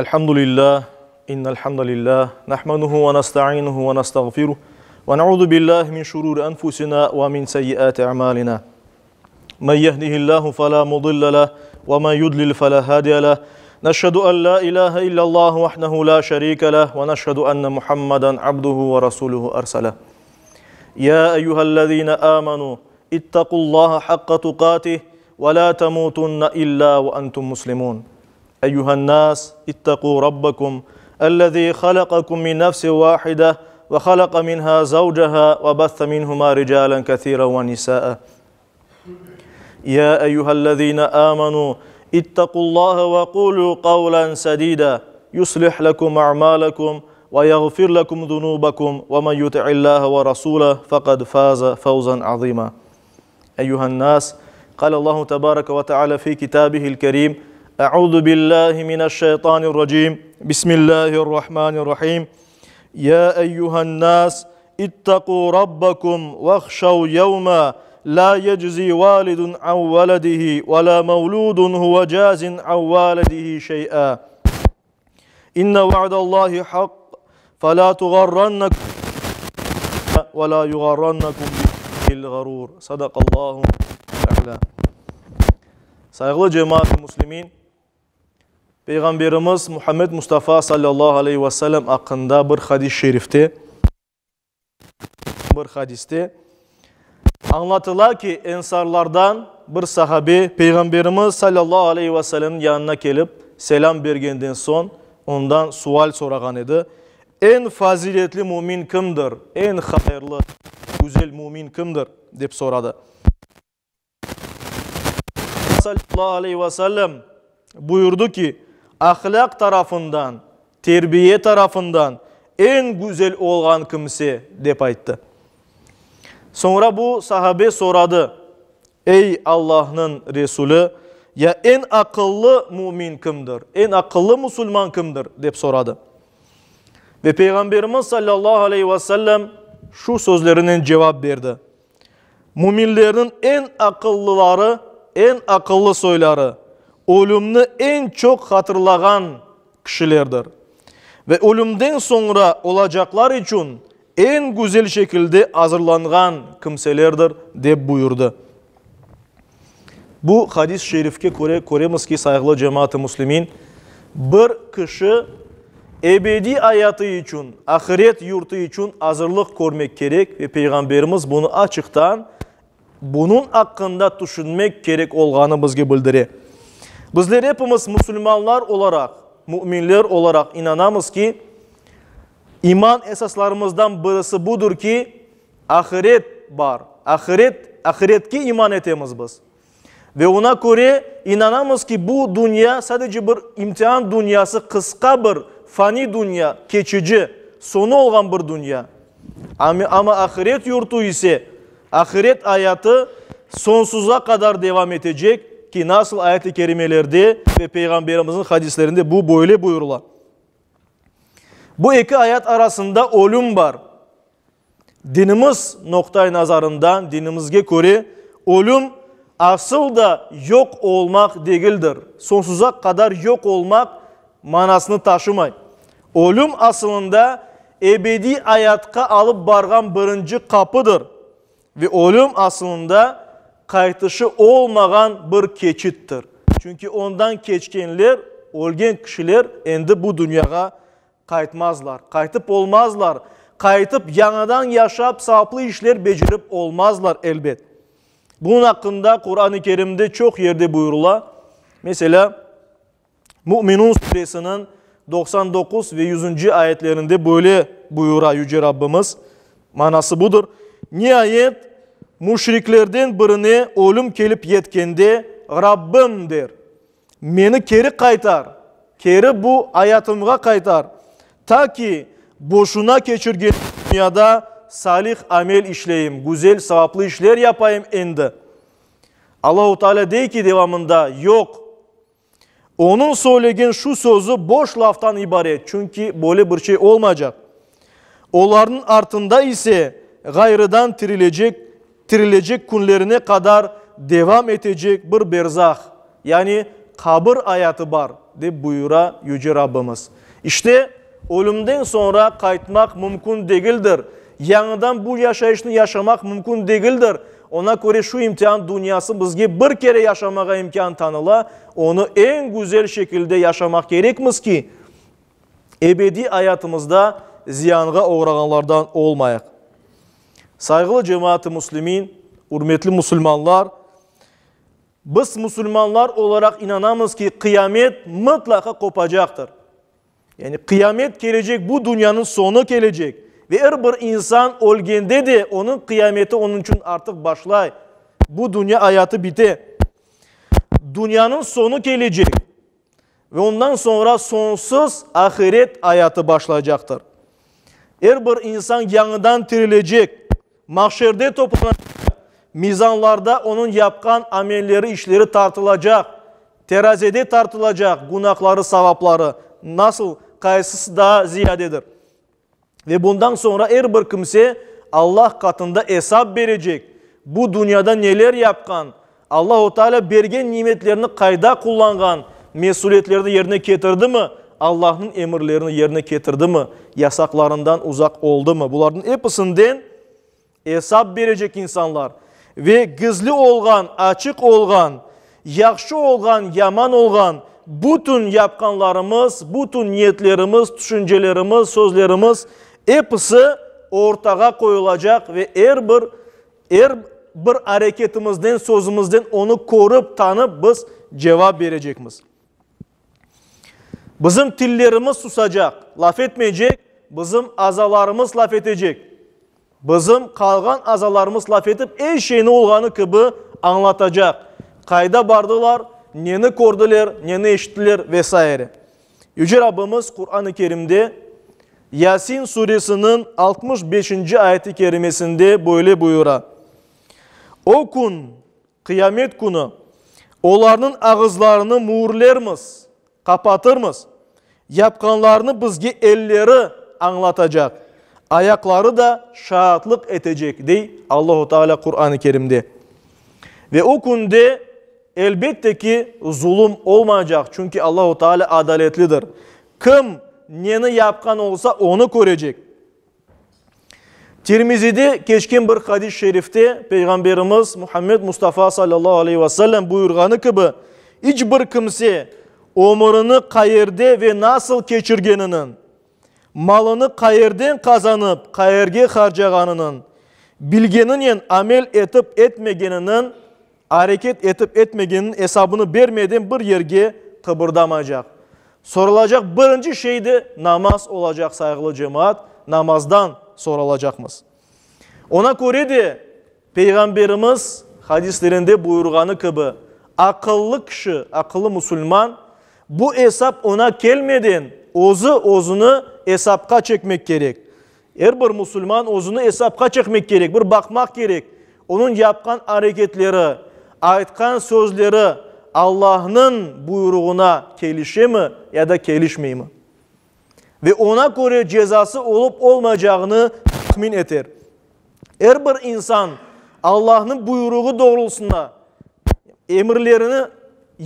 الحمد لله إن الحمد لله نحمده ونستعينه ونستغفره ونعوذ بالله من شرور أنفسنا ومن سيئات أعمالنا من يهده الله فلا مضل له ومن يضلل فلا هادي له نشهد أن لا إله إلا الله وحده لا شريك له ونشهد أن محمدا عبده ورسوله أرسله يا أيها الذين آمنوا اتقوا الله حق تقاته ولا تموتن إلا وأنتم مسلمون أيها الناس اتقوا ربكم الذي خلقكم من نفس واحدة وخلق منها زوجها وبث منهما رجالا كثيرا ونساء يا أيها الذين آمنوا اتقوا الله وقولوا قولا سديدا يصلح لكم أعمالكم ويغفر لكم ذنوبكم ومن يطع الله ورسوله فقد فاز فوزا عظيما أيها الناس قال الله تبارك وتعالى في كتابه الكريم أعوذ بالله من الشيطان الرجيم بسم الله الرحمن الرحيم يا أيها الناس اتقوا ربكم واخشوا يوما لا يجزي والد عن ولده ولا مولود هو جاز عن والده شيئا إن وعد الله حق فلا تغرنكم ولا يغرنكم بالغرور صدق الله الأعلى Sayğılı cemaat-ı muslimin, Peyğamberimiz Muhammed Mustafa sallallahu aleyhi ve sellem aqqında bir hadis-i şerifte, bir hadiste añlatıla ki, ensarlardan bir sahabe Peyğamberimiz sallallahu aleyhi ve sellemniñ yanına kelip, selâm bergenden soñ, ondan sual sorağan edi, Eñ faziletli mümin kimdir, eñ hayırlı, güzel mümin kimdir? dep soradı. Sallallahu aleyhi ve sellem buyurdı ki, ahlâq tarafından, terbiye tarafından eñ güzel olğan kimse, dep ayttı. Soñra bu sahabe soradı, Ey Allahnıñ Resulü, ya eñ aqıllı mümin kimdir, eñ aqıllı musulman kimdir? dep soradı. Ve Peyğamberimiz sallallahu aleyhi ve sellem şu sözlerinen cevap berdi, Müminlerniñ eñ aqıllıları, eñ aqıllı soyları, ölümni eñ çoq hatırlağan kişilerdir. Ve ölümden soñra olacaqlar içün eñ güzel şekilde azırlanğan kimselerdir, dep buyurdı. Bu hadis-i şerifke köre köremiz ki, sayğılı cemaat-ı müslimin, bir kişi ebediy ayatı içün, ahiret yurtu içün azırlıq körmek kerek ve Peyğamberimiz bunı açıqtan, bunıñ aqqında tüşünmek kerek olğanı bizge bildire. Bizler epimiz musulmanlar olaraq, müminler olaraq inanamız ki, iman esaslarımızdan birisi budır ki, Ahiret bar. Ahiret, ahiretke iman etemiz biz. Ve oña köre inanamız ki, bu dünya sadece bir imtian dünyası, qısqa bir fani dünya, keçici, soñu olğan bir dünya. Amma ahiret yurtu ise, ahiret ayatı soñsuza qadar devam etecek, ki nasıl ayet-i kerimelerde ve Peyğamberimizniñ hadislerinde bu böyle buyurıla. Bu eki ayat arasında ölüm bar. Dinimiz noqta-i nazarından, dinimizge köre, ölüm asıl da yoq olmaq degildir, soñsuza qadar yoq olmaq manasını taşımay. Ölüm asılında ebediy ayatqa alıp barğan birinci qapıdır ve ölüm asılında qaytışı olmağan bir keçittir. Çünki ondan keçkenler, ölgen kişiler endi bu dünyağa Qaytmazlar, qaytıp olmazlar, qaytıp yañıdan yaşap savaplı işler becerip olmazlar, elbet. Bunıñ aqqında Quran-ı Kerimde çoq yerde buyurıla. Meselâ, Müminun suresiniñ 99 ve yüzünci ayetlerinde böyle buyura Yüce Rabbimiz, manası budır, Niayet, müşriklerden birine ölüm kelip yetkende, Rabbim, der, Meni keri qaytar, keri bu ayatımğa qaytar, ta ki boşuna keçirgen dünyada salih amel işleyim, güzel, savaplı işler yapayım endi. Allahu Teala dey ki devamında, Yoq, onıñ söylegen şu sözü boş laftan ibaret, çünki böyle bir şey olmaycaq. Olarnıñ artında ise ğayrıdan tirilecek, tirilecek künlerine qadar devam etecek bir berzah, yani qabir ayatı bar. dep buyura Yüce Rabbimiz. İşte, ölümden soñra qaytmaq mümkün degildir, yañıdan bu yaşayışnı yaşamaq mümkün degildir. Oña köre şu imtian dünyası bizge bir kere yaşamağa imkân tanıla, onı eñ güzel şekilde yaşamaq kerekmiz ki, ebediy ayatımızda ziyanğa oğrağanlardan olmayıq. Sayğılı cemaat-ı müslimin, ürmetli musulmanlar, biz musulmanlar olaraq inanamız ki, qıyamet mıtlaqa qopacaqtır. Yani qıyamet kelecek, bu dünyanıñ soñu kelecek. Ve er bir insan ölgende de onıñ qıyameti onıñ içün artıq başlay. Bu dünya ayatı bite. Dünyanıñ soñu kelecek. Ve ondan soñra soñsuz ahiret ayatı başlaycaqtır. Er bir insan yañıdan tirilecek, mahşerde toplanacaq, mizanlarda onıñ yapqan amelleri, işleri tartılacaq, terazede tartılacaq günahları, savapları, nasıl, qaysısı daa ziyadedir. Ve bundan soñra er bir kimse Allah qatında esap berecek, bu dünyada neler yapqan, Allahu Teala bergen nimetlerini qayda qullanğan, mesüliyetlerini yerine ketirdimi, Allahnıñ emirlerini yerine ketirdimi, yasaqlarından uzaq oldımı, bularnıñ episinden Esap berecek insanlar ve gizli olğan, açıq olğan, yahşı olğan, yaman olğan bütün yapqanlarımız, bütün niyetlerimiz, tüşüncelerimiz, sözlerimiz episi ortağa qoyulacaq ve er bir er bir areketimizden, sözümizden onı körip, tanıp biz cevap berecekmiz. Bizim tillerimiz susacaq, laf etmeycek, bizim azalarımız laf etecek. Bizim qalğan azalarımız laf etip, er şeyni olğanı kibi añlatacaq, qayda bardılar, neni kördiler, neni eşittiler ve saire. Yüce Rabbimiz Quran-ı Kerimde Yasin suresiniñ 65-nci ayeti kerimesinde böyle buyura, O kün, Qıyamet künü olarnıñ ağızlarını müürlermiz, qapatırmız, yapqanlarını bizge elleri añlatacaq, ayaqları da şaatlıq etecek, dey Allahu Teala Quran-ı Kerimde. Ve o künde, elbette ki, zulum olmaycaq, çünki Allahu Teala adaletlidir. Kim neni yapqan olsa, onı körecek. Tirmizide keçken bir hadis-i şerifte Peyğamberimiz Muhammed Mustafa sallallahu aleyhi ve sellem buyurğanı kibi, iç bir kimse ömürini qayerde ve nasıl keçirgeniniñ, malını qayerden qazanıp, qayerge harcağanınıñ, bilgeninen amel etip etmegeniniñ, areket etip etmegeniniñ esabını bermeden bir yerge qıbırdamaycaq. Soralacaq birinci şey de namaz olacaq, sayğılı cemaat, namazdan soralacaqmız. Ona köre de Peyğamberimiz hadislerinde buyurğanı kibi, aqıllı kişi, aqıllı musulman bu esap ona kelmeden özü özüni esapqa çekmek kerek. Er bir musulman özüni esapqa çekmek kerek, bir baqmaq kerek, onıñ yapqan areketleri, aytqan sözleri Allahnıñ buyruğına kelişemi ya da kelişmeymi? Ve oña köre cezası olıp olmaycağını tahmin eter. Er bir insan Allahnıñ buyruğı doğrultusında emirlerini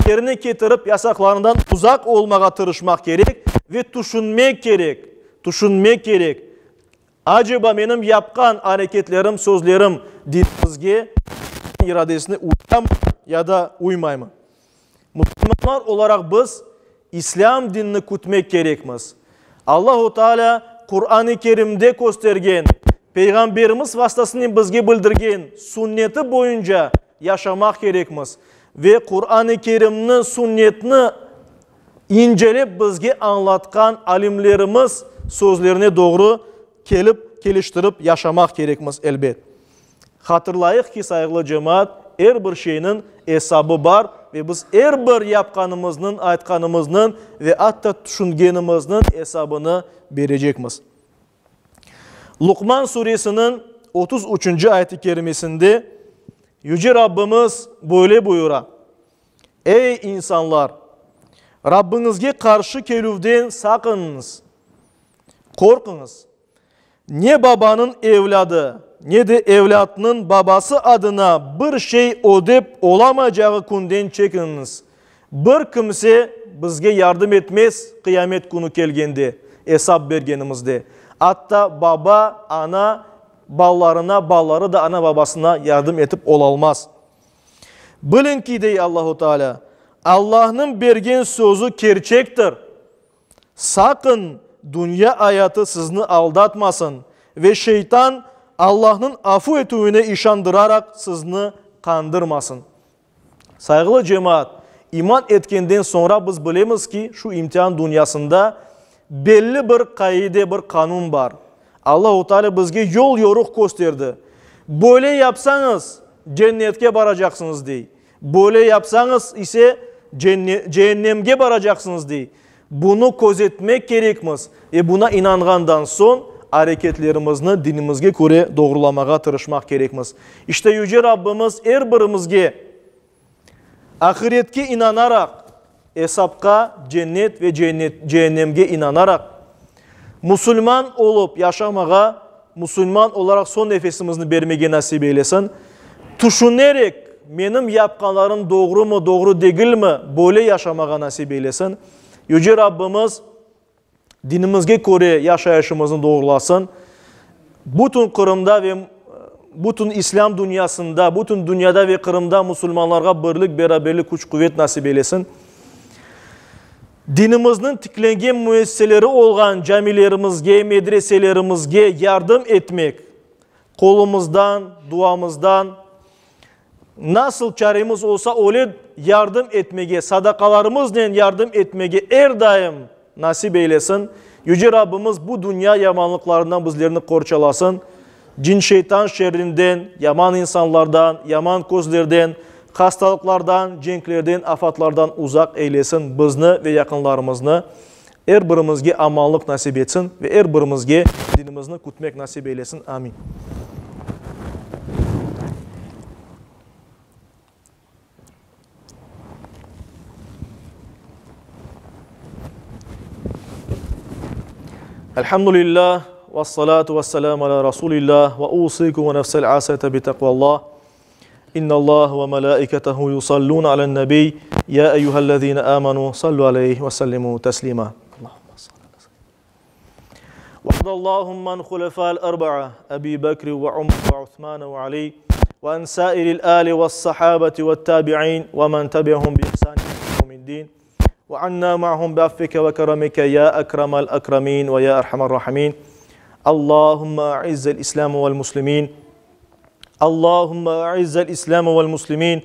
yerine ketirip, yasaqlarından uzaq olmağa tırışmaq kerek ve tüşünmek kerek, tüşünmek kerek, aceba menim yapqan areketlerim, sözlerim dinimizge, iradesine uyamı ya da uymaymı? Musulmanlar olaraq biz İslâm dinini kütmek kerekmiz. Allahu Teala Quran-ı Kerimde köstergen, Peyğamberimiz vastasınen bizge bildirgen sünneti boyunca yaşamaq kerekmiz ve Quran-ı Kerimni, sünnetni incelep bizge añlatqan alimlerimiz sözlerine doğru kelip, keliştirip yaşamaq kerekmiz, elbet. Hatırlayıq ki, sayğılı cemaat, er bir şeyniñ esabı bar ve biz er bir yapqanımıznıñ, aytqanımıznıñ ve atta tüşüngenimizniñ esabını berecekmiz. Luqman suresiniñ 33-nci ayet-i kerimesinde Yüce Rabbimiz böyle buyura, Ey, insanlar! Rabbiñizge qarşı kelüvden saqınıñız, qorquñız. Ne babanıñ evlâdı, ne de evlâtnıñ babası adına bir şey ödep olamayacağı künden çekiniñiz. Bir kimse bizge yardım etmez qıyamet künü kelgende, esap bergenimizde. Atta baba, ana balalarına, balaları da ana-babasına yardım etip olalmaz. Biliñ ki, dey Allahu Teala, Allahnıñ bergen sözü kerçektir. Saqın, dünya ayatı sizni aldatmasın ve şeytan Allahnıñ afu etüvine işandıraraq sizni qandırmasın. Sayğılı cemaat, iman etkenden soñra biz bilemiz ki, şu imtian dünyasında belli bir qaide, bir qanun bar. Allahu Teala bizge yol-yoruq kösterdi. Böyle yapsañız, cennetke baracaqsıñız, dey. Böyle yapsañız ise, ceennemge baracaqsıñız, dey. Bunı közetmek kerekmiz ve buna inanğandan soñ areketlerimizni dinimizge köre doğrulamağa tırışmaq kerekmiz. İşte Yüce Rabbimiz er birimizge ahiretke inanaraq, esapqa, cennet ve ceennemge inanaraq, musulman olıp yaşamağa, musulman olaraq soñ nefesimizni bermege nasip eylesin. Tüşünerek, menim yapqanlarım doğrumı, doğru degilmi, böyle yaşamağa nasip eylesin. Yüce Rabbimiz dinimizge köre yaşayışımıznı doğrulasın. Bütün Qırımda ve bütün İslâm dünyasında, bütün dünyada ve Qırımda musulmanlarğa birlik, beraberlik, küç-quvet nasip eylesin. Dinimizniñ tiklengen müessiseleri olğan camilerimizge, medreselerimizge yardım etmek, qolumızdan, duamızdan, nasıl çaremiz olsa öyle yardım etmege, sadaqalarımıznen yardım etmege er daim nasip eylesin. Yüce Rabbimiz bu dünya yamanlıqlarından bizlerni qorçalasın. Cin-şeytan şerrinden, yaman insanlardan, yaman közlerden, hastalıqlardan, cenklerden, afatlardan uzaq eylesin bizni ve yaqınlarımıznı. Er birimizge amanlıq nasip etsin ve er birimizge dinimizni kütmek nasip eylesin. Amin. Elhamdülillah, vessalatu vesselamu ala Rasulillah, ve usikum ve nefsel asete bi takvallah. İnnallah ve melaiketehu yusallun alen nebi, ya eyyühellezine amenu sallu aleyhi ve sellimu teslima. وارض اللهم عن خلفاء الأربعة أبي بكر وعمر وعثمان وعلي وعن سائر الآل والصحابة والتابعين ومن تبعهم بإحسان يوم الدين وعنا معهم بعفك وكرمك يا أكرم الأكرمين ويا أرحم الراحمين اللهم أعز الإسلام والمسلمين اللهم أعز الإسلام والمسلمين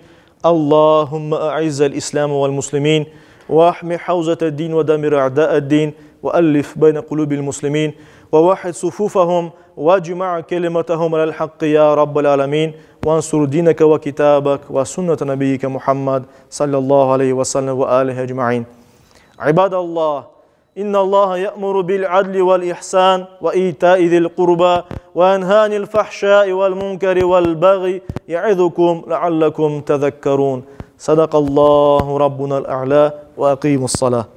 اللهم أعز الإسلام والمسلمين واحمي حوزة الدين ودمر أعداء الدين وألف بين قلوب المسلمين ووحد صفوفهم واجمع كلمتهم على الحق يا رب العالمين وانصر دينك وكتابك وسنة نبيك محمد صلى الله عليه وسلم وآله أجمعين عباد الله إن الله يأمر بالعدل والإحسان وإيتاء ذي القربى وينهى عن الفحشاء والمنكر والبغي يعظكم لعلكم تذكرون صدق الله ربنا الأعلى وأقيموا الصلاة.